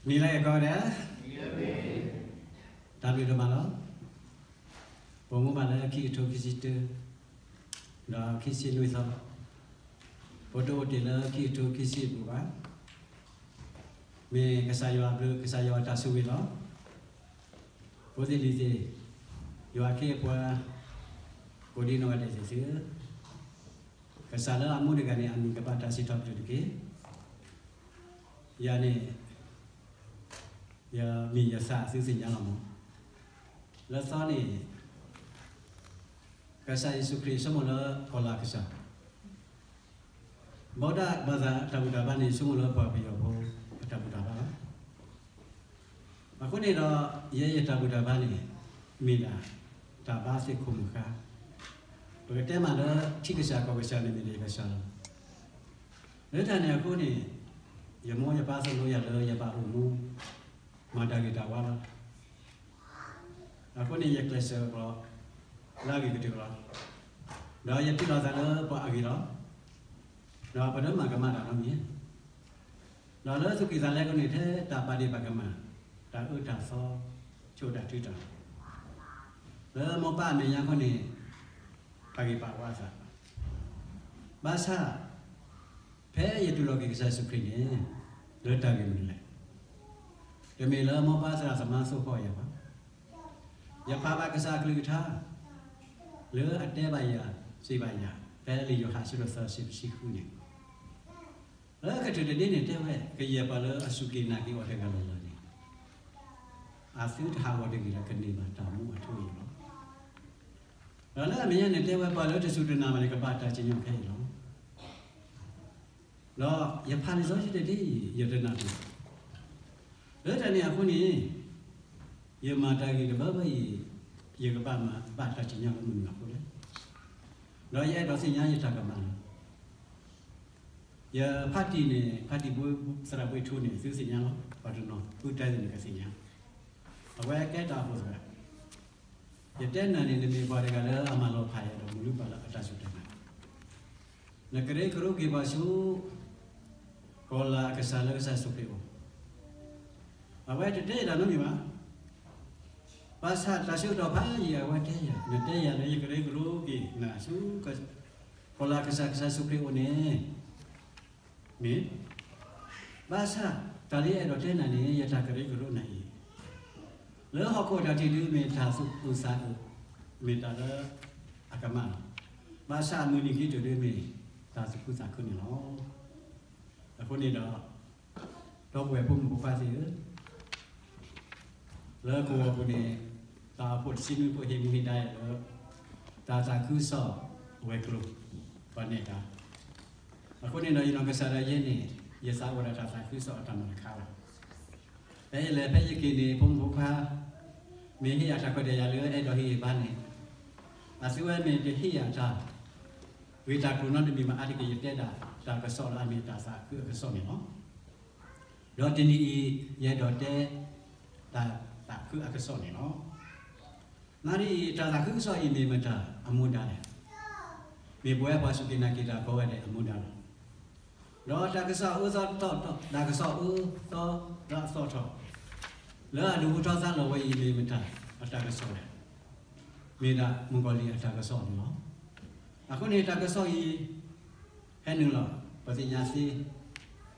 နံၤလၢအဂ့ၤကိးဂၤဒဲး, တၢ်ဘျုးဒိၣ်မးလီၤ. ပအိၣ်မူဘၣ်လၢခံကထိခံဆံတၢ, ဒီးခံဆံနွံသီ, ပတအိၣ်တ့ၢ်လၢခံကထိခံဆံအပူၤဘၣ်. မ့ၢ်ကစၢ်ယွၤအဘျုး ကစၢ်ယွၤအတၢ်ဆိၣ်ဂ့ၤလီၤ. ဖိသ့ၣ်လံၤသ့ၣ်, ယွၤအခ့အပှၤ, ကိးဒံနီၢ်ဂၤဒဲးသ့ၣ်ဧၢ, ကစၢ်လၢအမူတဂၤန့ၣ် အမံၤကဘၣ်တၢ်စံးထီၣ်ပတြၢၤတက့ၢ်. ယၤန့ၣ် ယမံၤယသၣ်သုသ့ၣ်ညါလီၤမး. လၢသီန့ၣ် ကစၢ်ယ့ၣ်ၡူးခရံာ်ဆိကမိၣ်လၢကီၤလၤကစၢ်, ဘၣ်ဆၣ်ဘၣ်သးအတၢ်ဘူၣ်တၢ်ဘါန့ၣ် ဆိကမိၣ်လၢပှၤပယီၤဖိအတၢ်ဘူၣ်တၢ်ဘါလီၤ. အဃိန့ၣ်ဒီး ယဲယတၢ်ဘူၣ်တၢ်ဘါန့ၣ် မ့ၢ်ဒၣ်တၢ်ဘါသ့ၣ်ခိၣ်မုၢ်ဃါ, ပကတဲမးလၢထံကစၢ်ကီၢ်ကစၢ်န့ၣ်မ့ၢ်ဒၣ်ယကစၢ်လီၤ. လၢတၢ်န့ၣ်အဃိန့ၣ် ယမိၢ်ယပၢ်သိၣ်လိယၤလၢယဘၣ်အိၣ်မူ မၤတၢ်ဂ့ၤတၢ်ဝါလီၤ. အဃိန့ၣ် ယကျဲးစၢးလီၤ လၢအဂ့ၤကတၢၢ်လီၤ. ဒီးယထံၣ်လိာ်သးလၢပှၤအဂ့ၤလီၤ. ဒီးပတမၤကမၣ်တၢ်နီတမံၤ, ဒီးလၢသူၣ်ကံၢ်သးလဲအဃိန့ၣ် ထဲတၢ်ပာ်ဒ့ၣ်ပာ်ကမၣ်, တၢ်အၢတၢ်သီ, ဆိၣ်တၢ်ထုတၢ်, လၢမိၢ်ပၢ်အမဲာ်ညါအဃိန့ၣ် ပာ်ဂ့ၤပာ်ဝါအသး, ဘၣ်ဆၣ် ဖဲယတူၢ်လိာ်က့ၤကစၢ်ယ့ၣ်ၡူးခရံာ်န့ၣ် လၢတၢ်ဂ့ၢ်မနုၤလဲၣ်. တမ့ၢ်လၢမိၢ်ပၢ်သရၣ်သမါသိၣ်ဃီၣ်ယၤဘၣ်. ယဖးဘၣ်ကစၢ်အကလုၢ်ကထါ လၢအတဲဘၣ်ယၤ စံးဘၣ်ယၤ ဖဲလံာ်ယိၤဟၣ်အဆၢဒိၣ်သၢ အဆၢဖိတဆံဃုန့ၣ်, လၢကတၢၢ်တဒ့န့ၣ်တဲဝဲ ကယဲၢ်ပှၤလၢအစူၢ်က့ၤနာ်က့ၤအီၤတဂၤလၢ်လၢ်န့ၣ် အသုတဟးဂီၤတဂ့ၤဒီး ကန့ၢ်ဘၣ်တၢ်မူအထူအယိာ်လီၤ. ဒီးလၢအမဲာ်ညါန့ၣ်တဲဝဲ ပှၤလၢတစူၢ်တနာ်ဘၣ်န့ၣ် ကဘၣ်တၢ်စံၣ်ညီၣ်ခဲအံၤလီၤ. ဒီးယဖးလံာ်စီဆှံတဒ့အံၤ ယတနၢ်ပၢၢ်, လၢတၢ်န့ၣ်အဃိန့ၣ် ယမၤတၢ်ဂ့ၤတဘၢဘၢအံၤ ယကဘၣ်မၤဘၣ်တၢ်စံၣ်ညီၣ်လၢမနုၤအဃိလဲၣ်. ဒီးယအဲၣ်ဒိးသ့ၣ်ညါယတၢ်ကမၣ်လီၤ. ယဖါတံၢ်န့ၣ် ဖါတံၢ်ဘိ သရၣ်ဘိထူန့ၣ် သုသ့ၣ်ညါလီၤ. ပှၤတနီၤ ပုၢ်တဲသ့ၣ်န့ၣ် ကသ့ၣ်ညါ, အဝဲကဲတၢ်အိၣ်ဖှိၣ်သရၣ်. ယတဲနၤန့ၣ် နမ့ၢ်ပှၤတဂၤလၢအမၤလီၤဖးယၤဒီး မ့ၢ်လၢပှၤလၢအတၢ်စူၢ်တၢ်နာ်, နကရၢကရိက့ၤပှၤဆူ ကီၤလၤအကစၢ်လၢကစၢ်ယ့ၣ်ၡူးခရံာ်အအိၣ်, အဝဲတတဲယၤတၢ်နီတမံၤဘၣ်. ဘၣ်ဆၣ်တၢ်ဆၢကတီၢ်ဖးယံာ်အဝဲတဲယၤ, နတဲယၤလၢယကရၢကရိက့ၤနၤဆူ ကီၤလၤကစၢ်ကစၢ်ယ့ၣ်ၡူးခရံာ်အအိၣ်န့ၣ် မ့ၢ်, ဘၣ်ဆၣ် တၢ်လၢယအဲၣ်ဒိးတဲနၤန့ၣ် ယတၢ်ကရၢကရိနၤအံၤ, လၢဟီၣ်ခိၣ်အတၢ်ထံၣ်ဒု မ့ၢ်တၢ်သူၣ်အုးသးအုး, မ့ၢ်တၢ်လၢအကမၣ်လီၤ. ဘၣ်ဆၣ်အမုၢ်နံၤခံကတၢၢ်ဒု မ့ၢ်တၢ်သူၣ်ခုသးခုန့ၣ်လီၤ. အဃိန့ၣ်ဒီး ဒီပုၢ်ဝဲၢ်ဖိမုၣ်ဖိခွါသ့ၣ်ဧၢ, လၢကဝီၤပူၤန့ၣ် တၢ်အိၣ်ဖှိၣ်တဆံနွံဖိဟ့ၣ်မူဟ့ၣ်ဒါယၤလၢ တၢ်သးခုကစီၣ်ဝဲၤကျိၤ ပှၤနဲၣ်တၢ်, အဃိန့ၣ်ဒီး ယနီၢ်ကစၢ်ဒၣ်ယဲန့ၣ် ယသးအိၣ်ဒၣ်တၢ်သးခုကစီၣ်အတၢ်မၤတခါလီၤ. ဖဲယလဲၤဖဲယက့ၤန့ၣ် ဖိမုၣ်ဖိခွါ မ့ၢ်ဟ့ၣ်ယၤတၢ်ခွဲးတၢ်ယာ်လၢအဲၣ်ဒိးဟ့ၣ်ဂံၢ်ဘါန့ၣ်, အသုဝဲမ့ၢ်တဟ့ၣ်ယၤတၢ်ဂ့ၢ်တၢ်ကျိၤနီတမံၤမး အါတက့ၢ် ယတဲဒၣ်တၢ်ကစီၣ်လၢအမ့ၢ်တၢ်သးခုအကစီၣ်န့ၣ်လီၤ. ဒီးတနံၤအံၤ ယအဲၣ်ဒိးတဲ တၢ်သးခုအကစီၣ်န့ၣ်လီၤ. နၣ်ရံၣ်အံၤ တၢ်သးခုကစီၣ်အံၤမ့ၢ်မတၤအမူဒါလဲၣ်. မ့ၢ်ပဝဲပှၤစူၢ်က့ၤနာ်က့ၤတၢ်ကိးဂၤဒဲးအမူဒါလီၤ. ဒီးတၢ်ကစီၣ်အၢသီထီၣ်, တၢ်ကစီၣ်အၢသီလၢအသီထီၣ် လၢအဒုးဟူထီၣ်သါလီၤဝဲအံၤ မ့ၢ်မတၤအတၢ်ကစီၣ်လဲၣ်. မ့ၢ်ဒၣ်မုၣ်ကီၤလံၢ်အတၢ်ကစီၣ်န့ၣ်လီၤ. အဃိန့ၣ် တၢ်ကစီၣ်အံၤ ဖဲနုာ်လီၤ ပသ့ၣ်ညါသ့ လၢ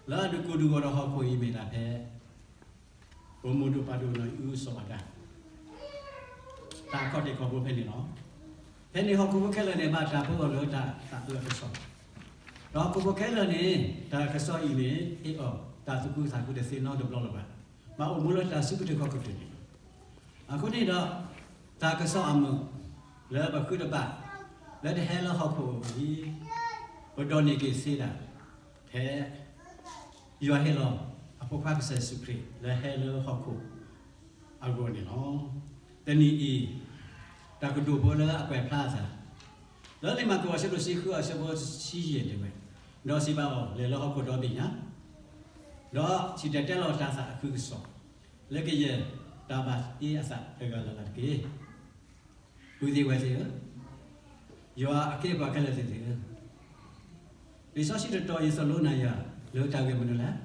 အဒုးကိၢ်ဒုးဂီၤဒီးဟီၣ်ခိၣ်အံၤမ့ၢ်ဒၣ်ဖဲ ပမိၢ်ဒိၣ်ပၢ်ဒိၣ်နီၢ်အုစီၤအၤဒၣ် တၢ်အခီၣ်ထံးခီၣ်ဘိဖဲန့ၣ်လီၤ. ဖဲန့ၣ်ဟီၣ်ခိၣ်ဖိခဲလၢာ်န့ၣ် ဘၣ်တၢ်ပၢအီၤလၢတၢ်သးအုးအကစီၣ်, ဒီးဟီၣ်ခိၣ်ဖိခဲလၢာ်န့ၣ် တၢ်ကစီၣ်အံၤန့ၣ် ဟ့ၣ်အီၤတၢ်သူၣ်ခုသးခုတသ့နီတဘျီလၢၤဘၣ်. ဘၣ်အိၣ်မူလၢတၢ်ဆူကတၢၢ်ခီၣ်ကတၢၢ်န့ၣ်လီၤ. အဃိန့ၣ်ဒီး တၢ်ကစီၣ်အမုာ် လၢပဃုတဘၣ် လၢတဟဲလၢဟီၣ်ခိၣ်အံၤ ပဒိးန့ၢ်က့ၤသ့ဒၣ် ဖဲ ယွၤဟ့ၣ်လီၤ အဖိခွါကစၢ်ယ့ၣ်ၡူးခရံာ် လၢဟဲလၢဟီၣ်ခိၣ်အဂီၢ်န့ၣ်လီၤ. တနံၤအံၤ တၢ်ကတိၤဖိလၢအကွဲးဖျါအသး လၢလံာ်မၢ်ကူးအဆၢဒိၣ်တဆံဃု အဆၢဖိတဆံယဲၢ်တဲဝဲ, ဒီးစံးဘၣ်အီၤ, လဲၤလၢဟီၣ်ခိၣ်ဒီဘ့ၣ်ညါ, ဒီးစံၣ်တဲၤတဲလီၤတၢ်သးခုကစီၣ် လၢကယဲၢ်တၢ်ဘၣ်တ့အသးတဂၤလၢ်လၢ်တက့ၢ်. ပုၢ်သ့ၣ်ဝဲၢ်သ့ၣ်ဧၢ, ယွၤအခ့အပှၤခဲလၢာ်သ့ၣ်ဧၢ, လံာ်စီဆှံတတီၤအံၤသိၣ်လိနၤယၤ လၢတၢ်ဂ့ၢ်မနုၤလဲၣ်.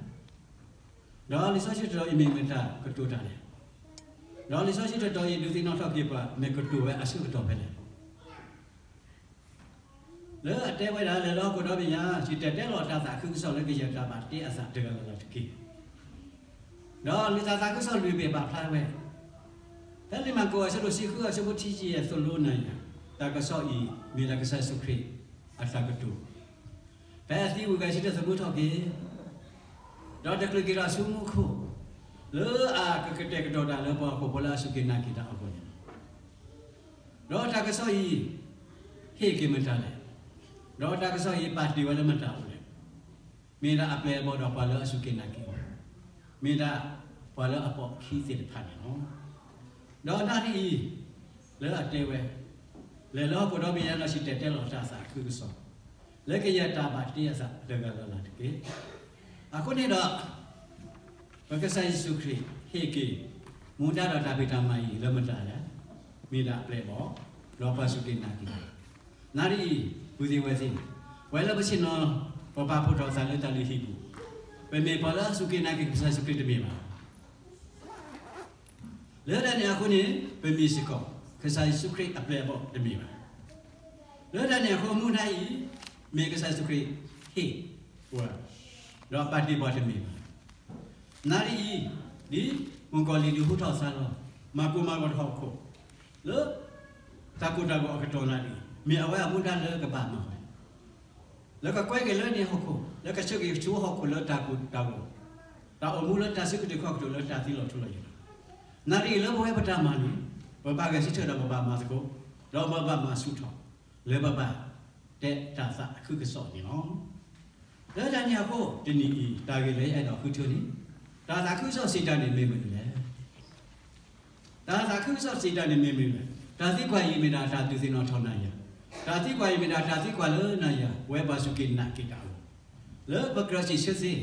ဒီးလံာ်စီဆှံတတီၤအံၤမ့ၢ်မတၤကတိၤတၢ်လဲၣ်. ဒီးလံာ်စီဆှံတတီၤအံၤဒုးသ့ၣ်နီၣ်ထီၣ်က့ၤပှၤ မ့ၢ်ကတိၤဝဲအဆၢကတီၢ်ဖဲလဲၣ်. လၢအတဲဝဲဒၣ် လဲၤလၢဟီၣ်ခိၣ်ဒီဘ့ၣ်ညါ ယတဲတ့ၢ်လီၤတၢ်သးခုကစီၣ်လၢကယဲၢ်တၢ်ဘၣ်တ့အသးတဂၤလၢ်လၢ်တက့ၢ်. ဒီးလံာ်တၢ်သးခုကစီၣ်လွံၢ်ဘ့ၣ်ပာ်ဖျါဝဲ ဖဲလံာ်မၢ်ကူးအဆၢဒိၣ်တဆံဃုအဆၢဖိတဆံယဲၢ် သိၣ်လိနၤယၤ, တၢ်ကစီၣ်အံၤ မ့ၢ်ဒၣ်ကစၢ်ယ့ၣ်ၡူးခရံာ်အတၢ်ကတိၤ, ဖဲအသံဝံၤအဂၤ စံးထီၣ်သမူထီၣ်က့ၤ, ဒီးတချုးက့ၤထီၣ်ဆူမူခိၣ်, လၢအကကတဲာ်ကတီၤတၢ်လၢပှၤဟီၣ်ခိၣ်ဖိလၢအစူၢ်က့ၤနာ်က့ၤတၢ်အဂီၢ်န့ၣ်လီၤ. ဒီးတၢ်ကစီၣ်အံၤ ဟ့ၣ်က့ၤမတၤလဲၣ်. ဒီးတၢ်ကစီၣ်အံၤ ပာ်တ့ၢ်ဝဲလၢမတၤအအိၣ်လဲၣ်. မ့ၢ်ဒၣ်အပျဲၢ်အဘီၣ်ဒီးပှၤလၢအစူၢ်က့ၤနာ်က့ၤအီၤ, မ့ၢ်ဒၣ်ပှၤလၢအပိာ်အခံသ့ၣ်တဖၣ်န့ၣ်လီၤ. ဒီးနၣ်ရံၣ်အံၤ လၢအတဲဝဲ, လဲၤလၢဟီၣ်ခိၣ်ဒီဘ့ၣ်ညါဒီး စံၣ်တဲၤတဲလီၤတၢ်သးခုကစီၣ် လၢကယဲၢ်တၢ်ဘၣ်တ့အသးတဂၤလၢ်လၢ်တက့ၢ်. အဃိန့ၣ်ဒီး ပကစၢ်ယ့ၣ်ၡူးခရံာ်ဟ့ၣ်က့ၤ မူဒါဒီးတၢ်ဖံးတၢ်မၤအံၤလၢမတၤလဲၣ်. မ့ၢ်ဒၣ်အပျဲၢ်အဘီၣ် ဒီးပှၤစူၢ်က့ၤနာ်က့ၤတၢ်. နၣ်ရံၣ်အံၤ ပုၢ်သ့ၣ်ဝဲၢ်သ့ၣ်, ပဝဲလၢပဆ့ၣ်နီၤ ပပာ်ဖှိၣ်ထီၣ်ပသးလၢတၢ်လုၢ်ဟံၣ်ပူၤ, ပမ့ၢ်ပှၤလၢအစူၢ်က့ၤနာ်က့ၤကစၢ်ယ့ၣ်ၡူးခရံာ်တမ့ၢ်ဘၣ်. လၢတၢ်န့ၣ်အဃိန့ၣ် ပမ့ၢ်စ့ၢ်ကီး ကစၢ်ယ့ၣ်ၡူးခရံာ်အပျဲၢ်အဘီၣ်တမ့ၢ်ဘၣ်. လၢတၢ်န့ၣ်အဃိ မူဒါအံၤ မ့ၢ်ကစၢ်ယ့ၣ်ၡူးခရံာ်ဟ့ၣ်ပှၤ, ဒီးပာ်တ့ၢ်ပှၤတမ့ၢ်ဘၣ်. နၣ်ရံၣ်အံၤ ဒ်မုၣ်ကီၤလံၢ်ဒုးဟူထီၣ်သါလီၤ မၤကိၢ်မၤဂီၤတၢ်ဟီၣ်ခိၣ် လၢတၢ်ကိၢ်တၢ်ဂီၤအကတီၢ်နၣ်ရံၣ်အံၤ မ့ၢ်အဝဲအမူဒါလၢကဘၣ်မၤဝဲ လၢကကွဲက့ၤလၢန့ၣ်ဟီၣ်ခိၣ်, လၢကဆှၢက့ၤဆူဟီၣ်ခိၣ်လၢတၢ်ကိၢ်တၢ်ဂီၤ, တၢ်အိၣ်မူလၢတၢ်စုကတိၤခီၣ်ကတိၤလၢတၢ်သံလီၤထူလီၤယိာ်လီၤ. နၣ်ရံၣ်အံၤလၢပဝဲပတၢ်မၤန့ၣ် ပဘၣ်ဂဲၤဆၢထၢၣ်ဒီးပဘၣ်မၤသကိး, ဒီးပဘၣ်မၤဆူၣ်ထီၣ် လၢပဘၣ်တဲတၢ်သးခုကစီၣ်န့ၣ်လီၤ. လၢတၢ်န့ၣ်အဃိ တနံၤအံၤ တၢ်ဂ့ၢ်လၢယအဲၣ်ဒိးဃုထၢန့ၣ် တၢ်သးခုကစီၣ်စံးတၢ်န့ၣ်မ့ၢ်မနုၤလဲၣ်. တၢ်သးခုကစီၣ်စံးတၢ်န့ၣ်မ့ၢ်မနုၤလဲၣ်. တၢ်သံကွၢ်အံၤမ့ၢ်ဒၣ်တၢ်ဒုးသ့ၣ်နီၣ်ထီၣ်နၤယၤ, တၢ်သံကွၢ်အံၤမ့ၢ်ဒၣ်တၢ်သံကွၢ်လၢနၤယၤ ပဝဲပှၤစူၢ်က့ၤနာ်က့ၤတၢ်အဂီၢ်, လၢပကြၢးစံးဆၢသ့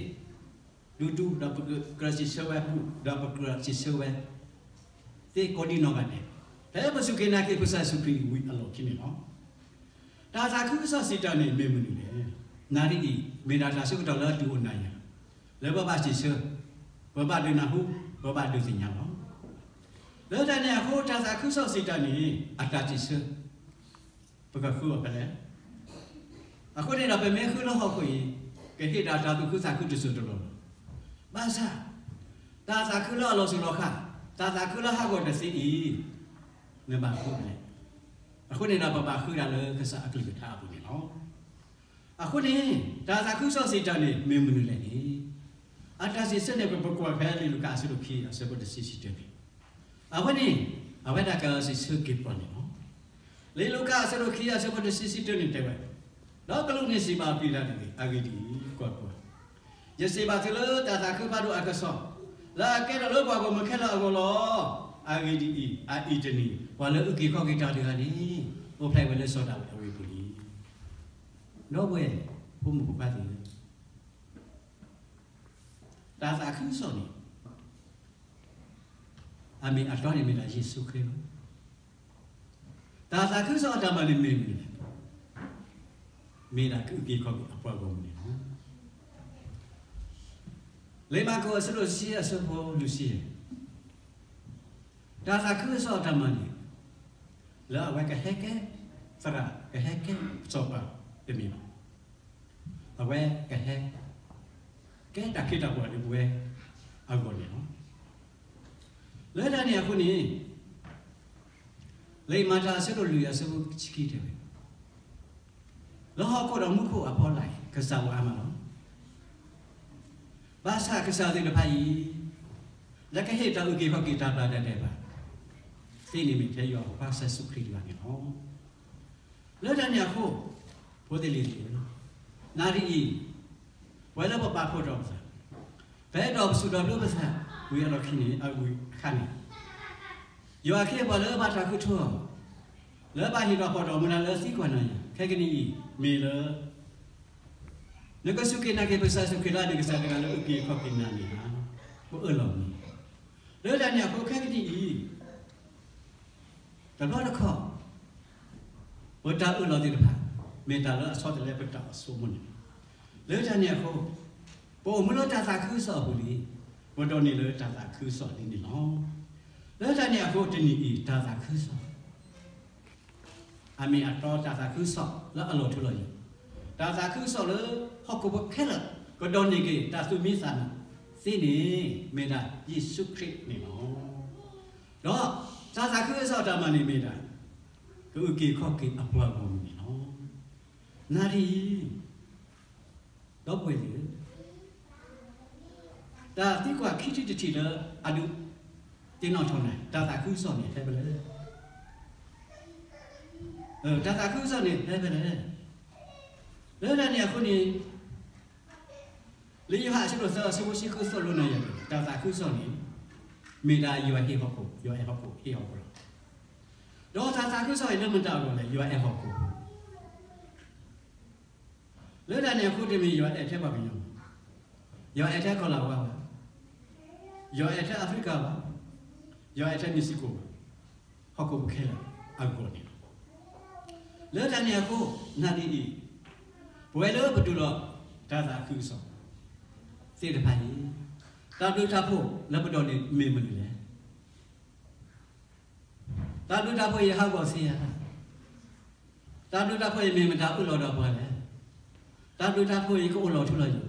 ဒူဒူ ဒီးပကြၢးစံးဆၢဝဲပူၤ ဒီးပကြၢးစံးဆၢဝဲ သ့ကိးဒံနီၢ်ဂၤဒဲး, ဖဲပစူၢ်က့ၤနာ်က့ၤပကစၢ်ယ့ၣ်ၡူးခရံာ်ဝံၤအလီၢ်ခံန့ၣ်လီၤ. တၢ်သးခုကစီၣ်စံးတၢ်န့ၣ်မ့ၢ်မနုၤလဲၣ်. နၣ်ရံၣ်အံၤ မ့ၢ်ဒၣ်တၢ်ဆၢကတီၢ်လၢအတုၤအိၣ်နၤယၤ, လၢပဘၣ်စံးဆၢ, ပဘၣ်ဒုးနၢ်ဟူ, ပဘၣ်ဒုးသ့ၣ်ညါလီၤ. လၢတၢ်န့ၣ်အဃိ တၢ်သးခုကစီၣ်စံးတၢ်န့ၣ် အတၢ်စံးဆၢ ပကဃုအီၤဖဲလဲၣ်. အဃိန့ၣ်ဒီး ပမ့ၢ်ဃုလၢဟီၣ်ခိၣ်အံၤ ကဟ့ၣ်ဒၣ်တၢ်သူၣ်ခုသးခုတစိၢ်တလီၢ်လီၤ. ဘၣ်ဆၣ် တၢ်သးခုလၢအလီၤစိၤလီၤဃာ်, တၢ်သးခုလၢဟးဂီၤတသ့အံၤ နဘၣ်ဃုဖဲလဲၣ်. အဃိန့ၣ်ဒီး ပဘၣ်ဃုဒၣ်လၢကစၢ်အကလုၢ်ကထါအပူၤန့ၣ်လီၤ. အဃိန့ၣ် တၢ်သးခုကစီၣ်စံးတၢ်န့ၣ် မ့ၢ်မနုၤလဲၣ်န့ၣ်, အတၢ်စံးဆၢန့ၣ် ပကွၢ်ဖဲလံာ်လူၤကၣ်အဆၢဒိၣ်ခံ အဆၢဖိတဆံတၢန့ၣ်, အဝဲန့ၣ် အဝဲဒၣ်ကစံးဆၢက့ၤပှၤန့ၣ်လီၤ. လံာ်လူၤကၣ်အဆၢဒိၣ်ခံ အဆၢဖိတဆံတၢန့ၣ်တဲဝဲ, ဒီးကလူးန့ၣ်စံးဘၣ်ပျံၤတၢ်တဂ့ၤ, အဂ့ၢ်ဒ်အံၤ, ကွၢ်ကွၢ်, ယစံးဘၣ်သုလၢတၢ်သးခုဖးဒိၣ်အကစီၣ်, လၢအကဲထီၣ်လၢပှၤဂီၢ်မုၢ်ခဲလၢာ်အဂီၢ်လီၤ. အဂ့ၢ်ဒ်အံၤ, အအံၤတနံၤ ပှၤလၢအုၣ်က့ၤခီၣ်က့ၤတၢ်တဂၤန့ၣ် အိၣ်ဖျဲၣ်ဝဲလၢစီၤဒၤဝံးအဝ့ၢ်ပူၤလံ. ဒီပုၢ်ဝဲၢ် ဖိမုၣ်ဖိခွါသ့ၣ်ဧၢ, တၢ်သးခုကစီၣ်န့ၣ် အမ့ၢ်အတီန့ၣ်မ့ၢ်ဒၣ်ယ့ၣ်ၡူးခရံာ်လီၤ. တၢ်သးခုကစီၣ်အတၢ်မၤန့ၣ်မ့ၢ်မနုၤလဲၣ်. မ့ၢ်ဒၣ်ကအုၣ်က့ၤခီၣ်က့ၤအပှၤဂီၢ်မုၢ်န့ၣ်လီၤ. လံာ်မၢ်ကူးအဆၢဒိၣ်တဆံအဆၢဖိလွံၢ်ဆံ, တၢ်သးခုကစီၣ်အတၢ်မၤန့ၣ် လၢအဝဲကဟဲကဲသရၣ် ကဟဲကဲစီၤပၤတမ့ၢ်ဘၣ်. အဝဲကဟဲ ကဲတၢ်ခ့တၢ်ပှၤလၢပဝဲအဂီၢ်န့ၣ်လီၤ. လၢတၢ်န့ၣ်အဃိန့ၣ် လံာ်မၤတၢ်အဆၢဒိၣ်လွံၢ်အဆၢဖိခံတဲဝဲ, လၢဟီၣ်ခိၣ်ဒီးမူခိၣ်အဖီလာ် ကစၢ်အိၣ်အါမးလီၤ. ဘၣ်ဆၣ်ကစၢ်သ့ၣ်တဖၣ်အံၤ လၢကဟ့ၣ်တၢ်အုၣ်က့ၤခီၣ်က့ၤတၢ်ဘၣ်ဒၣ်ဒဲးဘၣ် သ့န့ၣ်မ့ၢ်ထဲယွၤအဖိခွါကစၢ်ယ့ၣ်ၡူးခရံာ်တဂၤန့ၣ်လီၤ. လၢတၢ်န့ၣ်အဃိ ဖိသ့ၣ်လံၤသ့ၣ်ဧၢ, နၣ်ရံၣ်အံၤ ပဝဲလၢပပာ်ဖှိၣ်ထီၣ်ပသး ပအဲၣ်ဒိးပသူၣ်ထီၣ်ပသး ဝံၤအလီၢ်ခံန့ၣ် အဝံၤအခါန့ၣ် ယွၤအခ့အပှၤလၢဘၣ်တၢ်ဃုထၢအီၤ လၢဘၣ်ဟ့ၣ်ထီၣ်ဖီၣ်ထီၣ်မူဒါလၢသံကွၢ်နၤယၤ ခဲကနံၣ်အံၤ မ့ၢ်လၢ နကစူၢ်က့ၤနာ်က့ၤပကစၢ်ယ့ၣ်ၡူးခရံာ်လၢအမ့ၢ်ကစၢ်တဂၤလၢအုၣ်က့ၤခီၣ်က့ၤနၤန့ၣ်ဧါ. ပအၢၣ်လီၤမ့ၢ် လၢတၢ်န့ၣ်အဃိခဲကနံၣ်အံၤ တဘျီတခီၣ် ပတၢ်အၢၣ်လီၤသ့ၣ်တဖၣ် မ့ၢ်တၢ်လၢအဆီတလဲပတၢ်အစိကမီၤန့ၣ်လီၤ. လၢတၢ်န့ၣ်အဃိ ပအိၣ်မူလၢတၢ်သးခုကစီၣ်အပူၤလံ. ပဒိးန့ၢ်လၢတၢ်သးခုကစီၣ်လံန့ၣ်လီၤ. လၢတၢ်န့ၣ်အဃိတနံၤအံၤ တၢ်သးခုကစီၣ် အမ့ၢ်အတီတၢ်သးခုကစီၣ်လၢအလီၤထူလီၤယိာ်, တၢ်သးခုကစီၣ်လၢဟီၣ်ခိၣ်ဖိခဲလၢာ် ကဒိးန့ၢ်က့ၤတၢ်သူၣ်မံသးမုာ်သ့န့ၣ် မ့ၢ်ဒၣ်ယ့ၣ်ၡူးခရံာ်န့ၣ်လီၤ. ဒီးတၢ်သးခုကစီၣ်တၢ်မၤန့ၣ်မ့ၢ်ဒၣ် ကအုၣ်က့ၤခီၣ်က့ၤအပှၤဂီၢ်မုၢ်န့ၣ်လီၤ. နၤဒ်အံၤ ဒီပုၢ်ဝဲၢ်သ့ၣ်ဧၢ, တၢ်သံကွၢ်ခံထံၣ်တထံၣ်လၢအဒုးသ့ၣ်နီၣ်ထီၣ်နၤ, တၢ်သးခုကစီၣ်န့ၣ်ဟဲဖဲလဲၣ်. တၢ်သးခုကစီၣ်န့ၣ်ဟဲဖဲလဲၣ်. လၢတၢ်န့ၣ်အဃိန့ၣ် လၢယိၤဟၣ်အဆၢဒိၣ်သၢအဆၢဖိတဆံဃုသိၣ်လိနဲၣ်ယၤ, တၢ်သးခုကစီၣ်န့ၣ် မ့ၢ်ဒၣ်ယွၤဟ့ၣ်ဟီၣ်ခိၣ်, ယွၤအဲၣ်ဟီၣ်ခိၣ်ဟ့ၣ်ဟီၣ်ခိၣ်လီၤ. ဒီးတၢ်သးခုကစီၣ်အံၤလၢမတၤအဂီၢ်လဲၣ်, ယွၤအဲၣ်ဟီၣ်ခိၣ် လၢတၢ်န့ၣ်အဃိတမ့ၢ်ယွၤအဲၣ်ထဲပှၤကညီ, ယွၤအဲၣ်ထဲကီၢ်လၤဝါဘၣ်, ယွၤအဲၣ်ထဲအၤဖရံကၤဘၣ်, ယွၤအဲၣ်ထဲမ့ၣ်စံကိၣ်ဘၣ်, ဟီၣ်ခိၣ်ဖိခဲလၢာ်အဂီၢ်န့ၣ်လီၤ. လၢတၢ်န့ၣ်အဃိ နၤဒ်အံၤ ပဝဲလၢပတူၢ်လိာ်တၢ်သးခုကစီၣ်သ့ၣ်တဖၣ်အံၤ တၢ်ဘျုးတၢ်ဖှိၣ်လၢပဒိးန့ၢ်မ့ၢ်မနုၤလဲၣ်. တၢ်ဘျုးတၢ်ဖှိၣ်အံၤဟးဂီၤဆံးယၤ, တၢ်ဘျုးတၢ်ဖှိၣ်အံၤမ့ၢ်မတၤအိၣ်လီၤဒီးပှၤလဲၣ်. တၢ်ဘျုးတၢ်ဖှိၣ်အံၤကအိၣ်လီၤထူလီၤယိာ်,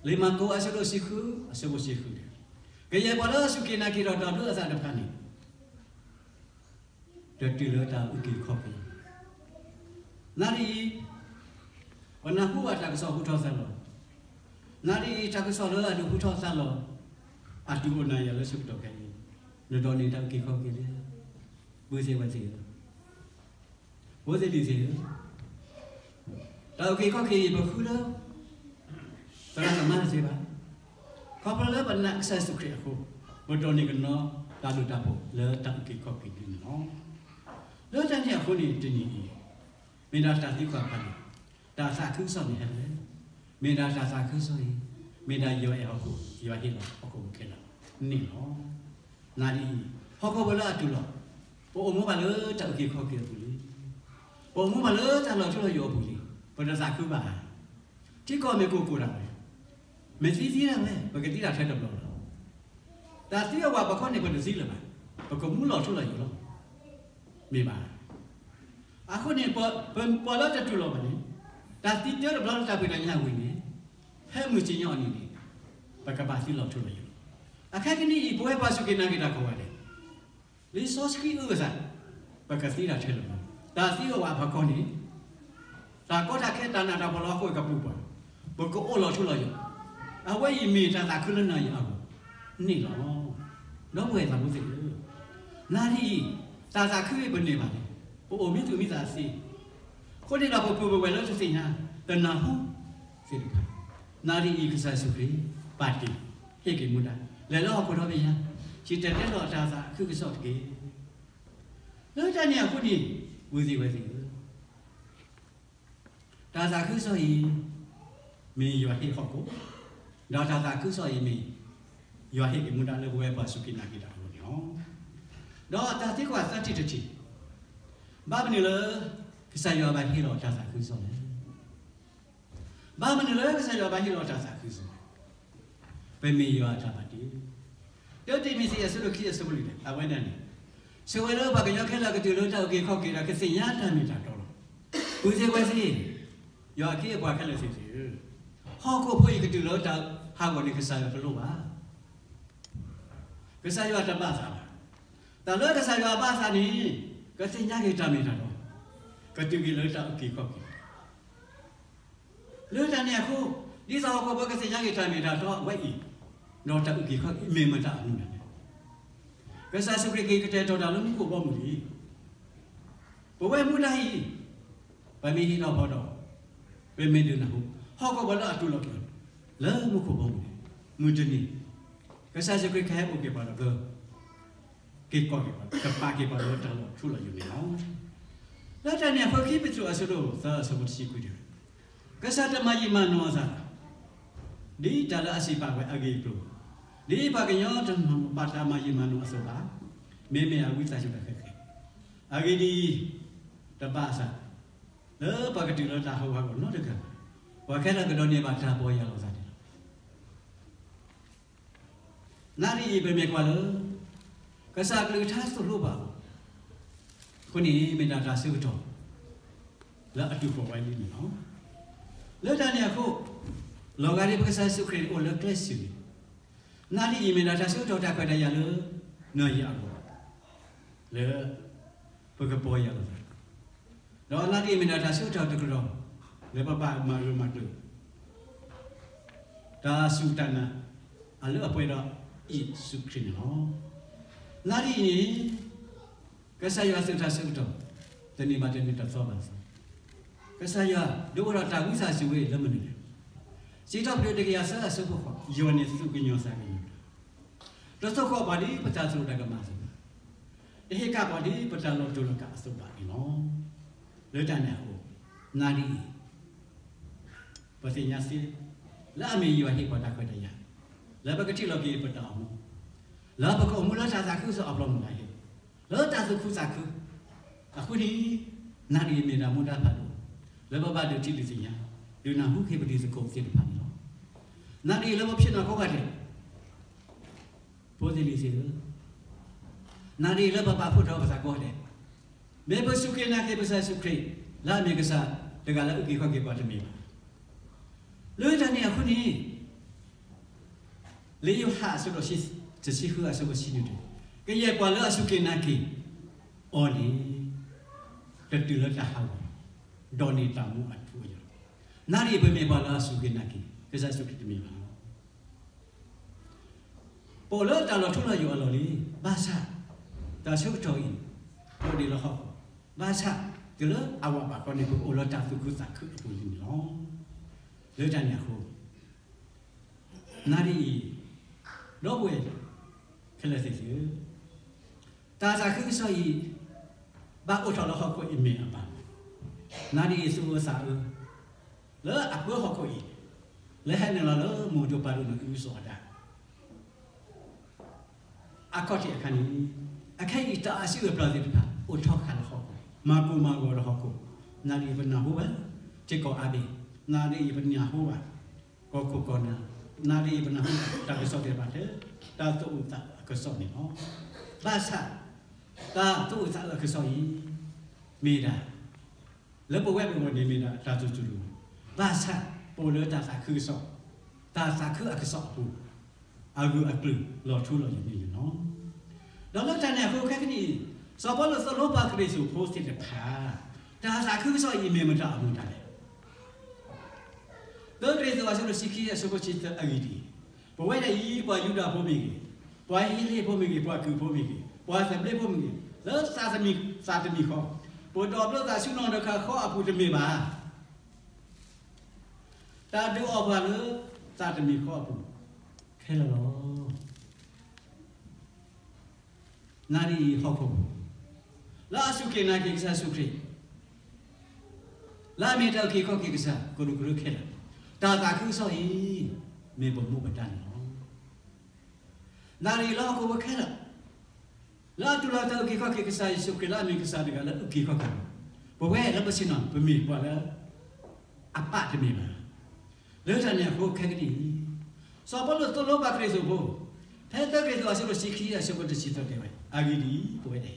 လံာ်မၢ်ကူးအဆၢဒိၣ်တဆံဃု အဆၢဖိတဆံဃုန့ၣ်, ကယဲၢ်ပှၤလၢအစူၢ်က့ၤနာ်က့ၤဒီးတၢ်ဘျုးအသးတဖၣ်န့ၣ် တတုၤလၢတၢ်အုၣ်က့ၤခီၣ်က့ၤ နၤဒ်အံၤ, ပနၢ်ဟူဘၣ်တၢ်ကစီၣ်ဟူထီၣ်သါလီၤ, နၤဒ်အံၤ တၢ်ကစီၣ်လၢအဒုးဟူထီၣ်သါလီၤ, အဒုးအိၣ်နၤယၤလၢဆၢကတီၢ်ခဲအံၤ, နဒိးန့ၢ်တၢ်အုၣ်က့ၤခီၣ်က့ၤလဲၣ်. ပုၢ်သ့ၣ်ဝဲၢ်သ့ၣ်ဧၢ, ဖိသ့ၣ်လံၤသ့ၣ်ဧၢ, တၢ်အုၣ်က့ၤခီၣ်က့ၤအံၤပဃုလၢ သရၣ်သမါတသ့ဘၣ်, ခီဖျိလၢပနာ်ကစၢ်ယ့ၣ်ၡူးခရံာ်အဃိ, ပဒိးန့ၢ်ကနီၤတၢ်ဘျုးတၢ်ဖှိၣ်လၢတၢ်အုၣ်က့ၤခီၣ်က့ၤဒ်န့ၣ်လီၤ. လၢတၢ်န့ၣ်အဃိန့ၣ် တနံၤအံၤ မ့ၢ်ဒၣ်တၢ်သံကွၢ်ဖးန့ၣ်, တၢ်သးခုကစီၣ်န့ၣ်ဟဲဖဲလဲၣ်. မ့ၢ်ဒၣ်တၢ်သးခုကစီၣ်အံၤ, မ့ၢ်ဒၣ်ယွၤအဲၣ်ဟီၣ်ခိၣ်, ယွၤဟ့ၣ်လီၤဟီၣ်ခိၣ်ဖိခဲလၢာ်န့ၣ်လီၤ. နၤဒ်အံၤ, ဟီၣ်ခိၣ်ဖိလၢအတူၢ်လိာ်, ပအိၣ်မူဘၣ်လၢတၢ်အုၣ်က့ၤခီၣ်က့ၤအပူၤလံ, ပအိၣ်မူဘၣ်လၢတၢ်လီၤထူလီၤယိာ်အပူၤလံ, ပတသးခုဘၣ်ဧါ. ထံကီၢ်မ့ၢ်ကိၢ်ကိၢ်ဒၣ်ဝဲ, မ့ၢ်သံသံဒၣ်ဝဲ ပကသံတၢ်ထဲတဘျီလီၤ. တၢ်သံအဝဲပခီန့ၣ် ပတသံလၢၤဘၣ်, ပကမူလီၤထူလီၤယိာ်လီၤ. မ့ၢ်ဘၣ်. အဃိန့ၣ် ပ, ပ, ပှၤလၢတတူၢ်လိာ်ဘၣ်န့ၣ်, တၢ်သံတၢတဘျီလၢတၢ်ဖံးတၢ်ညၣ်ဝံၤန့ၣ်, ဖဲမုၢ်စံၣ်ညီၣ်အနံၤန့ၣ်, ပကဘၣ်သံလီၤထူလီၤယိာ်လီၤ. အခဲကနံၣ်အံၤ ပဝဲပှၤစူၢ်က့ၤနာ်က့ၤတၢ်ကိးဂၤဒဲး, လံာ်စီဆှံအုၣ်အသး, ပကသံတၢ်ထဲလၢၤဘၣ်. တၢ်သံအဝဲပခီန့ၣ်, တၢ်ကီတၢ်ခဲတၢ်နးတၢ်ဖှီၣ်လၢဟီၣ်ခိၣ်ကပူၤပှၤ, ပကအိၣ်လီၤထူလီၤယိာ်, အဝဲအံၤမ့ၢ်တၢ်သးခုလၢနၤယၤအဂီၢ်န့ၣ်လီၤ. ဒီပုၢ်ဝဲၢ်သးဘိသ့ၣ်ဧၢ, နၤဒ်အံၤ, တၢ်သးခုအံၤပန့ၢ်ဘၣ်န့ၣ်, ပအိၣ်မံသူၣ်မံသးသ့, အဃိန့ၣ်ဒီးပပုၢ်ပဝဲၢ်လၢတသ့ၣ်ညါ, တနၢ်ဟူသ့ၣ်တဖၣ်, နၤဒ်အံၤ ကစၢ်ယ့ၣ်ၡူးခရံာ် ပာ်တ့ၢ်, ဟ့ၣ်က့ၤမူဒါ, လဲၤလၢဟီၣ်ခိၣ်ဒီဘ့ၣ်ညါ, စံၣ်တဲၤတဲလီၤတၢ်သးခုကစီၣ်တက့ၢ်. လၢတၢ်န့ၣ်အဃိန့ၣ်, ပုၢ်သ့ၣ်ဝဲၢ်သ့ၣ်ဧၢ, တၢ်သးခုကစီၣ်အံၤ, မ့ၢ်ယွၤဟ့ၣ်ဟီၣ်ခိၣ်, ဒီးတၢ်သးခုကစီၣ်အံၤမ့ၢ်, ယွၤဟ့ၣ်က့ၤမူဒါလၢပဝဲပှၤစူၢ်က့ၤနာ်က့ၤတၢ်အဂီၢ်န့ၣ်လီၤ. ဒီးတၢ်သံကွၢ်သၢထံၣ်တထံၣ်, ဘၣ်မနုၤလၢ ကစၢ်ယွၤဘၣ်ဟ့ၣ်လီၤတၢ်သးခုကစီၣ်လဲၣ်. ဘၣ်မနုၤလၢကစၢ်ယွၤဘၣ်ဟ့ၣ်လီၤတၢ်သးခုကစီၣ်, ပမ့ၢ်ယွၤအတၢ်ဘၣ်တ့, တၢတံၤမသ့းအဆၢဒိၣ်ခံအဆၢဖိလွံၢ်န့ၣ်, အဝဲဒၣ်န့ၣ်, ဆိၣ်ဂ့ၤလၢပှၤကညီခဲလၢာ်ကတုၤလၢတၢ်အုၣ်က့ၤခီၣ်က့ၤဒီးကသ့ၣ်ညါတၢ်မ့ၢ်တၢ်တီလီၤ. ပုၢ်သ့ၣ်ဝဲၢ်သ့ၣ်, ယွၤအခ့အပှၤခဲလၢာ်သ့ၣ်ဧၢ, ဟီၣ်ခိၣ်ဖိအံၤကတုၤလၢတၢ်ဟးဂီၤန့ၣ် ကစၢ်ယွၤတလိၣ်ဘၣ်. ကစၢ်ယွၤတဘၣ်သးဘၣ်. တၢ်လၢကစၢ်ယွၤဘၣ်သးန့ၣ်, ကသ့ၣ်ညါက့ၤတၢ်မ့ၢ်တၢ်တီ, ကတုၤက့ၤလၢတၢ်အုၣ်က့ၤခီၣ်က့ၤ လၢတၢ်န့ၣ်အဃိ, ဒ်သိးဟီၣ်ခိၣ်ဖိကသ့ၣ်ညါက့ၤတၢ်မ့ၢ်တၢ်တီအဝဲအံၤ, ဒီးတၢ်အုၣ်က့ၤခီၣ်က့ၤမ့ၢ်မတၤအမူဒါလဲၣ်. ကစၢ်ယ့ၣ်ၡူးခရံာ်က့ၤကတဲာ်ကတီၤတၢ်လၢမူခိၣ်ဘီမုၢ်လံ. ပဝဲမူဒါအံၤ, ပမ့ၢ်ဟံးထီၣ်ဖီဒီး, ပမ့ၢ်ဒုးနၢ်ဟူ, ဟီၣ်ခိၣ်ဖိလၢအတူၢ်လိာ်က့ၤ, လၢမူခိၣ်ဘီမုၢ်န့ၣ်, မုၢ်တနံၤ, ကစၢ်ယ့ၣ်ၡူးခရံာ်ကဟဲအိၣ်က့ၤပှၤဒီးက က့ၤကီၢ်က့ၤပှၤ, ကပာ်က့ၤပှၤလၢတၢ်လီၤထူလီၤယိာ်န့ၣ်လီၤ. လၢတၢ်န့ၣ်အဃိ ခံပ့းတရူးအဆၢဒိၣ်သၢအဆၢဖိတဆံခွံန့ၣ်, ကစၢ်တမၤယံာ်မၤနီၢ်အသး, ဒ်တၢ်လၢအစံးပာ်ဝဲအဂ့ၢ်အကျိၤ, ဒ်ပှၤကညီတနီၤဘၣ်တၢ်မၤယံာ်မၤနီၢ်အသိးဘၣ်, မ့မ့ၢ်အဝံသးစူၤတၢ်ဃဲးဃဲး, အဂ့ၢ်ဒ်အံၤ, တဘၣ်အသး, လၢပှၤကတုၤလၢတၢ်ဟးဂူာ်ဟးဂီၤနီတဂၤ, ပှၤခဲလၢာ်ကဒိးန့ၢ်ဘၣ်တၢ်ပီၢ်ယၢ်လီၤသးန့ၣ်လီၤ. နၣ်ရံၣ်အံၤပမ့ၢ်ကွၢ်လၢ ကစၢ်အကလုၢ်ကထါသိၣ်လိပှၤအဃိန့ၣ် မ့ၢ်ဒၣ်တၢ်ဆၢကတီၢ် လၢအတုၤဃီၤဝဲလံန့ၣ်လီၤ. လၢတၢ်န့ၣ်အဃိ လီၤဂာ်ဒ်ပကစၢ်ယ့ၣ်ၡူးခရံာ်အိၣ်လၢကျဲစၢၤန့ၣ် နၣ်ရံၣ်အံၤမ့ၢ်ဒၣ်တၢ်ဆၢကတီၢ်တၢ်ခွဲးတၢ်ယာ်လၢ နီၢ်ယံၤအဂီၢ် လၢ ပကပီၢ်ယၢ်လီၤသး, ဒီးနၣ်ရံၣ်အံၤမ့ၢ်ဒၣ်တၢ်ဆၢကတီၢ်တကတီၢ် လၢပဘၣ်မၤဂၢၢ်မၤကျၢၤ တၢ်စူၢ်တၢ်နာ် အလၢအပှဲၤဒီးယ့ၣ်ၡူးခရံာ်န့ၣ်လီၤ. နၣ်ရံၣ်အံၤန့ၣ် ကစၢ်ယွၤသုးတၢ်ဆၢကတီၢ် တနံၤဘၣ်တနံၤတသီဘၣ်တသီ, ကစၢ်ယွၤဒုးအိၣ်ထီၣ်တၢ်ဝံသးစူၤဝဲလၢမနုၤလဲၣ်. စံးထီၣ်ပတြၢၤတကယၤသၢအဆၢဖိဃိး ယွၤန့ၣ်သူၣ်ကညီၤသးကညီၤတၢ်, တသိၣ်ဃီၣ်ပှၤဒ်ပတၢ်သရူးတၢ်ကမၣ်အသိး, တဟ့ၣ်က့ၤပှၤဒ်ပတၢ်လီၤတိၢ်လီၤကးအသိးဘၣ်န့ၣ်လီၤ. လၢတၢ်န့ၣ်အဃိ နၣ်ရံၣ်အံၤ ပသ့ၣ်ညါသ့ လၢအမ့ၢ်ယွၤဟ့ၣ်ပှၤတၢ်ခွဲးတၢ်ယာ် လၢပကထံၣ်လိာ်က့ၤပတၢ်အိၣ်မူ, လၢပကအိၣ်မူလၢတၢ်သးခုကစီၣ်အဖီလာ်မ့ၢ်ဒၣ်ဟ့ၣ်, လၢတၢ်သူၣ်ခုသးခု, အဃိန့ၣ် နၣ်ရံၣ်အံၤမ့ၢ်ဒၣ်မူဒါဖးဒိၣ် လၢပဘၣ်ဒုးထံၣ်ဒုးသ့ၣ်ညါ ဒုးနၢ်ဟူက့ၤပတံၤသကိးသ့ၣ်တဖၣ်န့ၣ်လီၤ. နၣ်ရံၣ်အံၤလၢပဖံးနီၣ်ကိးဂၤဒဲး ဖိသ့ၣ်လံၤသ့ၣ်ဧၢ, နၣ်ရံၣ်အံၤလၢပပာ်ဖှိၣ်ထီၣ်ပသးကိးဂၤဒဲး, မ့ၢ်ပစူၢ်က့ၤနာ်က့ၤပကစၢ်ယ့ၣ်ၡူးခရံာ် လၢအမ့ၢ်ကစၢ်တဂၤလၢအအုၣ်က့ၤခီၣ်က့ၤပှၤတမ့ၢ်ဘၣ်. လၢတၢ်န့ၣ်အဃိန့ၣ် လံာ်ယိၤဟၣ်အဆၢဒိၣ်တဆံဃုအဆၢဖိတဆံနွံ, ကယဲၢ်ပှၤလၢအစူၢ်က့ၤနာ်က့ၤအီၤန့ၣ် ကတုၤလၢတၢ်ဟးဂီၤ, ဒီးန့ၢ်တၢ်မူအထူအယိာ်, နၣ်ရံၣ်အံၤပမ့ၢ်ပှၤလၢအစူၢ်က့ၤနာ်က့ၤ ကစၢ်ယ့ၣ်ၡူးခရံာ်တမ့ၢ်ဘၣ်. ပအိၣ်လၢတၢ်လီၤထူလီၤယိာ်အလီၢ်လံ, ဘၣ်ဆၣ် တၢ်ဆၢကတီၢ်အံၤ ဒိးန့ၢ်လၢဟီၣ်ခိၣ်, ဘၣ်ဆၣ် တုၤလၢအဝးဘၣ်ခီန့ၣ် ပအိၣ်လၢတၢ်သူၣ်ခုသးခုအပူၤလံန့ၣ်လီၤ. လၢတၢ်န့ၣ်အဃိ နၣ်ရံၣ်အံၤ ဒီပုၢ်ဝဲၢ်ခဲလၢာ်သ့ၣ်ဧၢ, တၢ်သးခုကစီၣ်အံၤ ဘၣ်အိၣ်ထီၣ်လၢဟီၣ်ခိၣ်အမဲာ်အဘၣ်, နၣ်ရံၣ်အံၤသူၣ်အၢသးအၢ လၢအပၢဟီၣ်ခိၣ်အံၤ လၢဟဲနုာ်လီၤလၢမိၢ်ဒိၣ်ပၢ်ဒိၣ်န့ၣ်အုစီအတၢ် အခီၣ်ထံးအခါန့ၣ်, အခဲအံၤတၢ်အစုၣ်အပျၢ်သ့ၣ်တဖၣ် အိၣ်ထီၣ်ဃာ်လၢဟီၣ်ခိၣ်, မၤကိၢ်မၤဂီၤလၢဟီၣ်ခိၣ်, နၣ်ရံၣ်အံၤပနၢ်ဟူဘၣ် ထံကီၢ်အါဘ့ၣ်, နၣ်ရံၣ်အံၤပနၢ်ဟူဘၣ် ကီၢ်ခိၣ်ကီၢ်နၢ်, နၣ်ရံၣ်အံၤပနၢ်ဟူဘၣ်တၢ်ကစီၣ်သ့ၣ်တဖၣ်လၢ တၢ်သူၣ်အုးသးအုးအကစီၣ်န့ၣ်လီၤ. ဘၣ်ဆၣ် တၢ်သူၣ်အုးသးအုးအကစီၣ်အံၤ မ့ၢ်ဒၣ် လၢပဝဲပဂီၢ်န့ၣ်မ့ၢ်ဒၣ်တၢ်သူၣ်စူၤလိၤ, ဘၣ်ဆၣ်ပအိၣ်လၢတၢ်သးခုကစီၣ်, တၢ်သးခုအကစီၣ်အပူၤ, အဂၢၢ်အကျၢၤလီၤထူလီၤယိာ်န့ၣ်လီၤ. ဒီးလၢတၢ်န့ၣ်အဃိခဲကနံၣ်အံၤ စီၤပီလူးသိၣ်လိပှၤကရံၣ်သူးဖိသ့ၣ်တဖၣ် တၢ်သးခုကစီၣ်အံၤမ့ၢ်မတၤအမူဒါလဲၣ်. သၢကရံၣ်သူးအဆၢဒိၣ်တဆံခံအဆၢဖိတဆံသၢအဂ့ၢ်ဒ်အံၤ, ပဝဲဒၣ်အံၤ ပှၤယူဒၤဖိမ့ၢ်ဂ့ၤ, ပှၤဟ့လ့ၣ်ဖိမ့ၢ်ဂ့ၤ, ပှၤကုၢ်ဖိမ့ၢ်ဂ့ၤ, ပှၤသဘျ့ဖိမ့ၢ်ဂ့ၤ, လၢသးတမံၤဃီ, ပဒိးဘျၢသးဆူနီၢ်တဂၤဃီအပူၤတမ့ၢ်ဘၣ်. တၢ်ဒုးအီၣ်ပှၤလၢသးတမံၤဃီအပူၤ ခဲလၢာ်လီၤ. နၣ်ရံၣ်အံၤဟီၣ်ခိၣ်ဖိ လၢအစူၢ်က့ၤနာ်က့ၤကစၢ်ယ့ၣ်ၡူးခရံာ်, လၢအမ့ၢ်တၢ်အုၣ်က့ၤခီၣ်က့ၤကစၢ် ကရူၢ်ကရၢခဲလၢာ်, တၢ်သးခုကစီၣ်အံၤ မ့ၢ်ပမူပဒါန့ၣ်လီၤ. နၣ်ရံၣ်အံၤလၢဟီၣ်ခိၣ်ဖိခဲလၢာ် လၢအတူၢ်လိာ်တၢ်အုၣ်က့ၤခီၣ်က့ၤကစၢ်ယ့ၣ်ၡူးခရံာ်လၢအမ့ၢ်ကစၢ်တဂၤလၢအုၣ်က့ၤခီၣ်က့ၤ, ပဝဲလၢပဆ့ၣ်နီၤ ပမ့ၢ်ပှၤလၢ အပၢ်တမ့ၢ်ဘၣ်. လၢတၢ်န့ၣ်အဃိခဲကနံၣ်အံၤ စီၤပီလူးသိၣ်လိပှၤကရံၣ်သူးဖိ ဖဲသၢကရံၣ်သူးအဆၢဒိၣ်တဆံခံအဆၢဖိတဆံသၢတဲဝဲ အဂ့ၢ်ဒ်အံၤ ပဝဲဒၣ်အံၤ